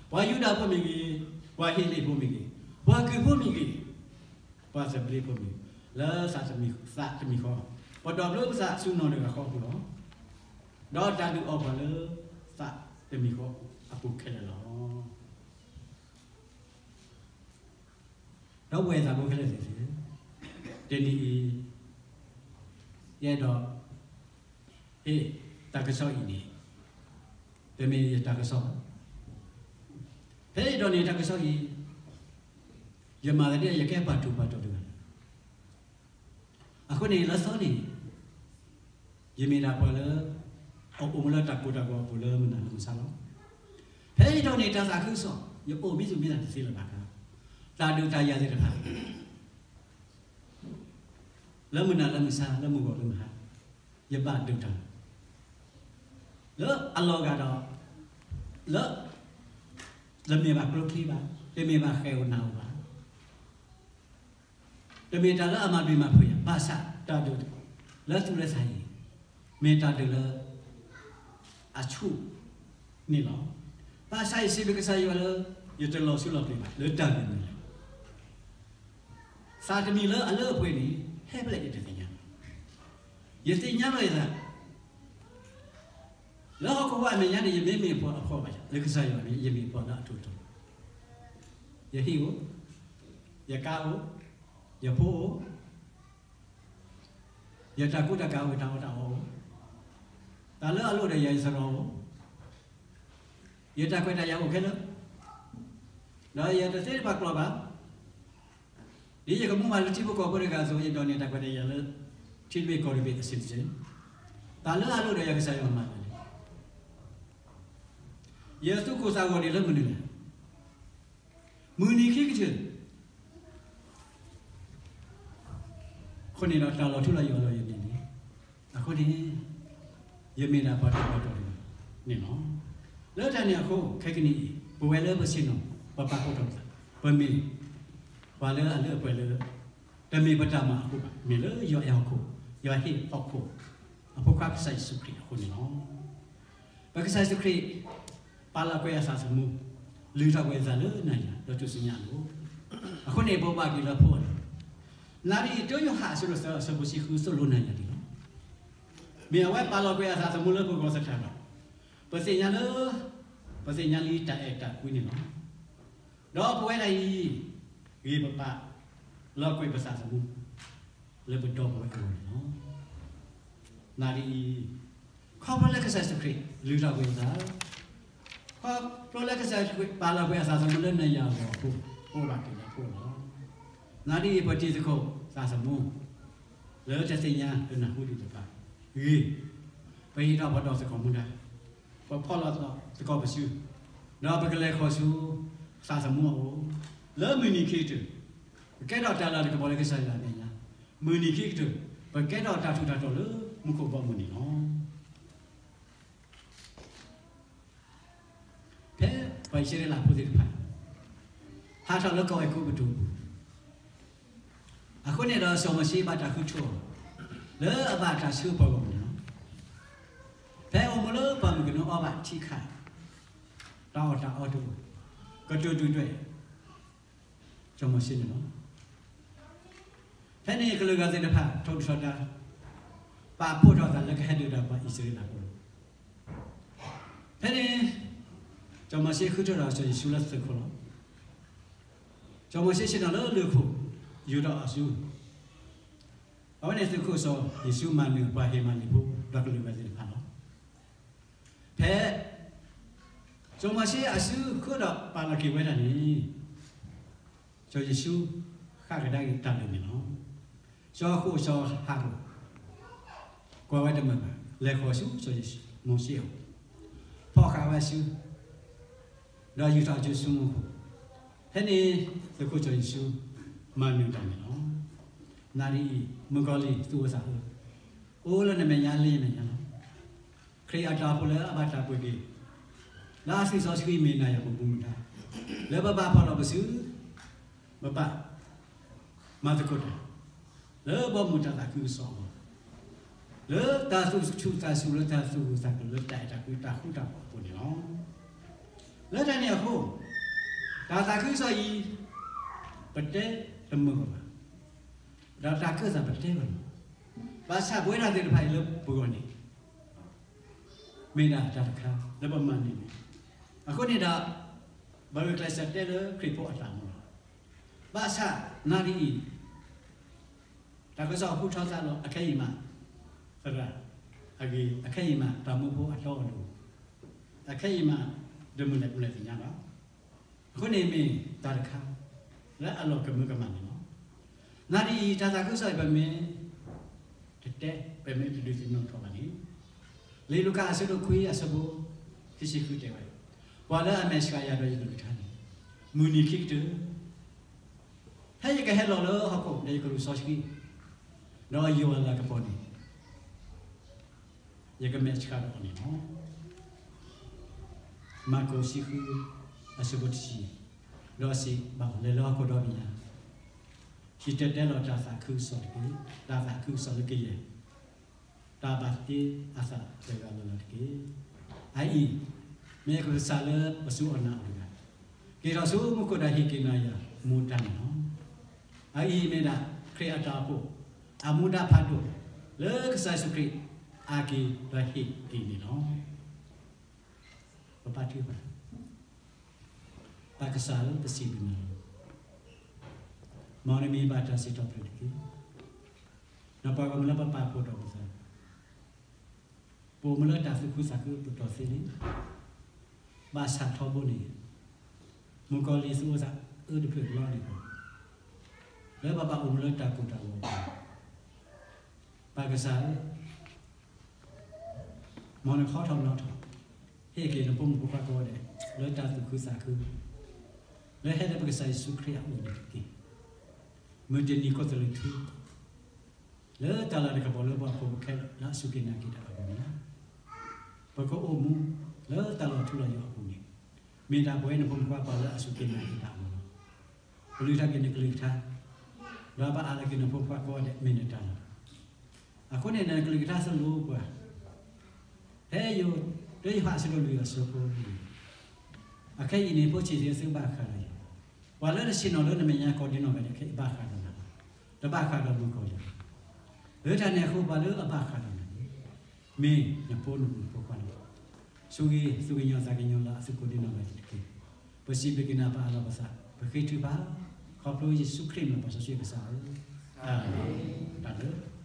ပှၤယူဒၤဖိမ့ၢ်ဂ့ၤ, ပှၤဟ့လ့ၣ်ဖိမ့ၢ်ဂ့ၤ, ပှၤကုၢ်ဖိမ့ၢ်ဂ့ၤ, ပှၤသဘျ့ဖိမ့ၢ်ဂ့ၤ, လၢသးတမံၤဃီ ပဒိးဘျၢပသးဆူနီၢ်တဂၤဃီအပူၤလီၤ. ဒီးတၢ်ဒုးအီၣ်ပှၤလၢ သးတမံၤဃီအပူၤခဲလၢာ်လီၤ. ဒီပုၢ်ဝဲၢ်သးဘိခဲလၢာ်သ့ၣ်ဧၢ, တနံၤအံၤ ယအဲၣ်ဒိး ဟ့ၣ်တၢ်ကစီၣ်အံၤန့ၣ် တမ့ၢ်ယတၢ်ကစီၣ်ဘၣ်. ဖဲယဒိးန့ၢ်တၢ်ကစီၣ်အံၤ ယမၤသးဒ်ယကဲပှၤထူးပှၤတီၤတဂၤလီၤ. အဃိန့ၣ် လၢသီန့ၣ် ယမ့ၢ်ဒၣ်ပှၤလၢ အအိၣ်မူလၢတၢ်ကိၢ်တၢ်ဂီၤအပူၤလၢမုၢ်နၤလၢမုၢ်ဆါလီၤ. ဖဲယဒိးန့ၢ်တၢ်သးခုကစီၣ် ယအိၣ်မံသူၣ်မံသးတသ့လၢၤဘၣ်ခါ, တၢ်ဒုးတၢ်ယၤသ့ၣ်တဖၣ် လၢမုၢ်နၤလၢမုၢ်ဆါ လၢမုၢ်ဂီၤလၢမုၢ်ဟါ ယဘၣ်ဒုးတၢ် လၢအလီၤဂာ်ဒီး လၢ တမ့ၢ်ဘၣ်ကျိချံဘၣ်, တမ့ၢ်ဘၣ်ဃဲၤဧိၤနၤဧိၤဘၣ်, တမ့ၢ်တၢ်လၢအမၤဘျုးမၤဖှဲးယၤ, ဘၣ်ဆၣ်တၢ်ဒုးလၢသူၣ်လၢသးအံၤ မ့ၢ်တၢ်ဒုးလၢ အဆူၣ်န့ၣ်လီၤ. ဘၣ်ဆၣ်ယစံးဘျုးကစၢ်ယွၤလၢ ယတလီၤဆူလီၤပျံၤဘၣ် လၢတၢ်ဂ့ၢ်မနုၤလဲၣ်. သးတမံၤလၢအလၢအပှဲၤန့ၣ် ဟဲဖဲလဲၣ်ယတသ့ၣ်ညါဘၣ်. ယသ့ၣ်ညါလီၤယသး လၢဟီၣ်ခိၣ်ဝဲအမဲာ်ညါန့ၣ် ယမ့ၢ်မ့ၢ်ပှၤအဖှီၣ်ဘၣ်ယၤ လၢကစၢ်ယွၤန့ၣ် ယမ့ၢ်ပှၤလၢအထူးအတီၤ, ယဟံၣ်အိၣ်, ယကါအိၣ်, ယဖိအိၣ်, ယတၢ်ကူတၢ်ကၤအိၣ်, ယတၢ်အီၣ်တၢ်အီအိၣ်, တၢ်လၢအလိၣ်ဒီးယၤယသရိာ်အိၣ်, ယတၢ်ခွဲးတၢ်ယာ်အိၣ်ခဲလၢာ်, ဒီးယတသ့တဖးကျိးဘၣ်. ဒ်ယကမူဘၣ်လၢထံဖိကီၢ်ဖိတဂၤအသိး ယဒိးန့ၢ်တၢ်ခွဲးတၢ်ယာ်လၢ ထံတဘ့ၣ်ကီၢ်တဘ့ၣ်အဆံးတစဲး, တၢ်လၢအလိၣ်ဒီးယၤကစၢ်ယွၤမၤလၢာ်န့ၣ်, ယသူၣ်ကိၢ်သးဂီၤန့ၣ်လၢမနုၤလဲၣ်. မုၢ်နံၤခံကတၢၢ် အဃိန့ၣ်ဒီးတၢ်လီၤထူလီၤယိာ်လီၤယၤန့ၣ်န့ၣ်, အဃိန့ၣ် ယမ့ၢ်ဒၣ်ပှၤတၢ်မၤတီၤန့ၣ်လီၤ. လၢတၢ်န့ၣ်အဃိ ခဲကနံၣ်အံၤ ပဝဲလၢပဆ့ၣ်နီၤ ပပာ်ဖှိၣ်ထီၣ်ပသး ပမ့ၢ်ပှၤလၢအလၢအပှဲၤလၢ တမ့ၢ်ပတၢ်မၤအဃိဘၣ်, မ့ၢ်လၢယွၤအဲၣ်ဟီၣ်ခိၣ်, ယွၤဟ့ၣ်ဟီၣ်ခိၣ် အဖိခွါကစၢ်ယ့ၣ်ၡူးခရံာ်အဃိန့ၣ်လီၤ. ပကစၢ်ယ့ၣ်ၡူးခရံာ် ပာ်လီၤကွံာ်အသးသမူ, လုၢ်ထီၣ်ကွံာ်အသးလၢနၤယၤ ဒီးတူၢ်ဆူညါအလိၤ, အဃိန့ၣ် ပဘၣ်က့ၤလၢအဖှိၣ်အလီၢ်, နၤဒ်အံၤ တယိၤဟၣ်အဆၢဒိၣ်သၢအဆၢဖိဆံဃု သိၣ်လိနၤယၤဒ်လီၤ. မ့ၢ်အဝဲပာ်လီၤကွံာ်အသးသမူလၢပဂီၢ်သတးဒီး, ပသ့ၣ်ညါလၢ, ပသ့ၣ်ညါလံတၢ်အဲၣ်တၢ်ကွံန့ၣ်လီၤ. ဒီးပဝဲဒၣ်အံၤ, ဂ့ၤပပာ်လီၤကွံာ်ပသးသမူ လၢပဒီပုၢ်ဝဲၢ်အဂီၢ်န့ၣ်လီၤ. နၤဒ်အံၤ, ခီဖျိလၢကစၢ်ယ့ၣ်ၡူးခရံာ် လုၢ်ထီၣ်ကွံာ်အသး, ခီဖျိလၢကစၢ်ယ့ၣ်ၡူးခရံာ် ပာ်လီၤကွံာ်အသးသမူလၢနၤယၤအဂီၢ်အဃိ, အိၣ်ဘၣ်က့ၤလၢအဖှိၣ်လီၤ. နၤဒ်အံၤ ပတံၤသကိးသးသမူ လၢတသ့ၣ်ညါတနၢ်ဟူဒံးတဖၣ်, ဂ့ၤ, ပဟ့ၣ်ထီၣ်ပှၤဒီးသကိးမူဒါ, ပဖီၣ်လီၤသကိးပစု, ဒီးပကလဲၤဃီၤဆူ သးသမူအအိၣ်, လၢမုၢ်နံၤခံကတၢၢ်, ပကဲထီၣ်တၢ်လၤတၢ်ကပီၤလၢကစၢ်ယွၤအမဲာ်ညါ, မုၢ်နံၤခံကတၢၢ်, ပကဲထီၣ်တၢ်ထူးတၢ်တီၤလၢမူခိၣ်ဘီမုၢ်န့ၣ်လီၤ. ဖဲပှၤအံၣ်စရ့လးဖိသ့ၣ်တဖၣ် ဟးထီၣ်လၢကီၢ်အဲၤကူပတူးအပူၤ, အဃိန့ၣ်ဒီးစီၤမိၤၡ့ဘၣ်တၢ်ဃုထၢအီၤ လၢအဘၣ်တၢ်ဆှၢပှၤဂီၢ်မုၢ်န့ၣ်လီၤ. ဖဲအိၣ်မူလၢပှၢ်မုၢ်ကနီၤအီဘၣ်ထံခး, တၢ်အီၣ်တၢ်အီတအိၣ်, ကတိၤဒုၣ်ဒွဲၣ် စီၤမိၤၡ့န့ၣ်လီၤ. ဖဲန့ၣ်ကလုာ်ဂၤသ့ၣ်တဖၣ် ထိၣ်ထီၣ်တၢ်, ပာ်ဖှိၣ်ထီၣ်သးလၢကဟဲဒုးတၢ်ပှၤအံၣ်စရ့လးဖိလီၤ. ဖဲန့ၣ် စီၤမိၤၡ့ဃုထၢဒီးစီၤယိၤၡူလၢသုးခိၣ်လီၤ. စီၤမိၤၡ့ဆ့ၣ်နီၤလၢလၢၢ်ခိၣ်, ယူာ်ထီၣ်အစု, အဝဲန့ၣ်သုးခိၣ်စီၤယိၤၡူမၤနၢၤပှၤဟ့ၣ်မၤလ့ၣ်ဖိ ဒီးကလုာ်ဂၤသ့ၣ်တဖၣ်လီၤ. ဖဲ စီၤမိၤၡ့အစုဃုဒီးပာ်လီၤက့ၤဝဲဒၣ်န့ၣ်, စီၤယိၤၡူဃၣ်ကဒါက့ၤတၢ်လၢာ်န့ၣ်လီၤ. စီၤဃိၣ်စီၤဟရိၣ် ကွၢ်ဝဲတမုာ်ဘၣ်, လဲၤဃီၤဆူစီၤမိၤၡ့အအိၣ်, ဖီၣ်ဃာ်ဝဲစု, ဒီးယူာ်ထီၣ်အစုဆူမူခိၣ်, ဖဲန့ၣ်သုးခိၣ်စီၤယိၤၡူ မၤနၢၤတၢ်န့ၣ်လီၤ. နၤဒ်အံၤ, မုၣ်ကီၤလံၢ်သူၣ်အိၣ်သးအိၣ်, အိၣ်လၢနမဲာ်ညါလၢယမဲာ်ညါလီၤ. ခရံာ်အတၢ်အိၣ်ဖှိၣ်လၢအဘၣ်တၢ်ပှ့ၤက့ၤ, လၢအသွံၣ်စီဆှံမ့ၢ်နၤယၤပမူဒါ, လၢပဘၣ်ဖီၣ်လီၤပစု, ပဘၣ်မၤသကိးတၢ်, လၢဘီမုၢ်တၢ်သးခုကစီၣ်အဂီၢ်, လၢတၢ်သူၣ်ဆူၣ်သးစူၤ လၢတၢ်သူၣ်ဂၢၢ်သးကျၢၤ လၢတၢ်အဲၣ်တၢ်ကွံတၢ်ဃူတၢ်ဖိးအပူၤန့ၣ်လီၤ. လၢတၢ်န့ၣ်အဃိ, တၢ်သးခုကစီၣ်အံၤ ပတဲတမုာ်ဘၣ်, ဒီးတၢ်ကၢၣ်သးပတဲဘၣ်လီၤ. ဘၣ်ဆၣ်ပဝဲဒၣ်သ့ၣ်တဖၣ်အံၤလၢပဂီၢ်န့ၣ် မ့ၢ်ဒၣ်တၢ်တခါလၢပမၤန့ၢ်န့ၣ်, အဃိန့ၣ်ဒီး ပဂုာ်ကျဲးစၢးတဲလၢခရံာ်ဖိအတၢ်မူလီၤ. ဘၣ်ဆၣ်နၤဒ်အံၤ, တၢ်ကစီၣ်ဟူထီၣ်သါလီၤ, အခဲအံၤမး သရၣ်အဂ့ၤ, အခဲအံၤမးတၢ်မူဖိအတီအလိၤ, အခဲအံၤမး တမုာ်လဲၣ်ပလဲၣ်သ့ၣ်ညါဘၣ်. အဃိန့ၣ်မ့ၢ်တၢ်တခါ လၢအလီၢ်ကမၢကမၣ်န့ၣ်လီၤ. နၤဒ်အံၤ တၢ်သးခုကစီၣ်အံၤ ပမ့ၢ်တတဲ, ပမ့ၢ်တဒုးသ့ၣ်နီၣ်ထီၣ်ဘၣ်န့ၣ်, လံာ်လူၤကၣ်အဆၢဒိၣ်ခွံအဆၢဖိခံဆံဃုတဲဝဲ, ပှၤလၢအမဲာ်ဆှးယၤဒီးယကလုၢ်ကထါန့ၣ်, မုၢ်နံၤခံကတၢၢ် ဖဲယကဟဲလီၤလၢဟီၣ်ခိၣ်ဒီးယကလူးစီဆှံ, ဒီးယွၤအလၤကပီၤန့ၣ်, ယကမဲာ်ဆှးဒီးအီၤန့ၣ်လီၤ. မၢ်ကူးဆံဃု အဆၢဖိတဆံ, ဒီးစံးဘၣ်လဲၤလၢဟီၣ်ခိၣ်ဒီဘ့ၣ်ညါ, ဟံၣ်တဲၤတဲလီၤတၢ်သးခုကစီၣ်တက့ၢ်. တၢ်သးခုကစီၣ်လၢကယဲၢ်, တၢ်ဘၣ်တ့အသးတဂၤလၢ်လၢ်တက့ၢ်. အအံၤ မ့ၢ်ကစၢ်လၢပစူၢ်အီၤနာ်အီၤတဂၤ, က့ၤထီၣ်ဆူမူခိၣ်ဒီးဟ့ၣ်က့ၤနၤယၤမူဒါန့ၣ်လီၤ. အအံၤမ့ၢ်ဒၣ်ခရံာ်အတၢ်အိၣ်ဖှိၣ် အမူဒါဖးဒိၣ် လၢကစၢ်ယ့ၣ်ၡူးခရံာ်အက့ၤဒီးဟ့ၣ်က့ၤန့ၣ်လီၤ. ပဘါထုကဖၣ်. ပၢ်ကစၢ်ဧၢ, ပစံးဘျုးနၤလီၤ. မ်နမံၤဘၣ်တၢ်စံးထီၣ်ပတြၢၤတက့ၢ်. ဒီးပှၤဂီၢ်မုၢ်လၢပပာ်ဖှိၣ်ထီၣ်ပသး ပအိၣ်မူလၢတၢ်သူၣ်ခုသးခုပတီၢ်သ့လံ. ဘၣ်ဆၣ်ထီဘိန့ၣ် မုၣ်ကီၤလံၢ်သူၣ်အိၣ်သးအၢတဖျၢၣ်လီၤန့ၣ်လီၤ. လၢပဘၣ်အိၣ်မူလၢတၢ်ကိၢ်တၢ်ဂီၤအပူၤ, ပၢ်ကစၢ်ဧၢ, မ်နဟီထီၣ်နီၤထီၣ် ဟ့ၣ်က့ၤနဖိမုၣ်ဖိခွါကိးဂၤဒဲး လၢတၢ်သူၣ်ခုသးခု လၢဟဲလၢပကစၢ်ယ့ၣ်ၡူးခရံာ်အအိၣ်န့ၣ်တက့ၢ်. မုၢ်တနံၤခိၣ်သလုးထူ လၢတၢ်လၤတၢ်ကပီၤလၢပှၤဟီၣ်ခိၣ်ဖိခဲလၢာ်လၢအစူၢ်က့ၤနာ်က့ၤတၢ်အဂီၢ်န့ၣ်လီၤ. ပကအိၣ်မူလၢတၢ်လီၤထူလီၤယိာ်အပူၤန့ၣ် မ့ၢ်ဒၣ်ပဝဲနဖိမုၣ်ဖိခွါပှၤလၢအစူၢ်က့ၤနာ်က့ၤတၢ်အဂီၢ်လီၤ. ပလုၢ်ထါက့ၤနကလုၢ်ကထါ ဒီးပအၢၣ်လီၤက့ၤနဖိခွါကိးဂၤဒဲးမ့ၢ်နတၢ်လီၤ. အဃိန့ၣ် နကလုၢ်ကထါသိၣ်လိပှၤ ဖဲယိၤ လၢယိၤဟၣ်အဆၢဒိၣ်လွံၢ်အဆၢဖိလွံၢ်, အခဲအံၤန့ၣ် ဖိဆံးသ့ၣ်သုဘၣ်ဃးဒီးယၤ, ပှၤလၢနဆ့ၣ်နီၤလၢနမဲာ်ညါကိးဒံနီၢ်ဂၤဒဲး ခဲအံၤဘၣ်ဃးဒီးနၤလီၤ. တဘၣ်ဃးဒီးမုၣ်ကီၤလံၢ်ဘၣ်. လၢတၢ်န့ၣ်အဃိ ပှၤလၢအဘၣ်ဃးဒီးနၤန့ၣ် မ့ၢ်နဖိနမုၣ်နဖိခွါလီၤ. ဆိၣ်ဂ့ၤသူၣ်ကညီၤသးကညီၤလၢအသုကိးဒံနီၢ်ဂၤဒဲးတက့ၢ်. ပစံးဘျုးက့ၤနၤ ပအၢၣ်လီၤပသး ပဃ့ထုကဖၣ် ခီဖျိယ့ၣ်ၡူးခရံာ်မံၤ ပၢ်စီဆှံကစၢ်ဧၢ, အၤမ့ၣ်. တၢ်ဘျုး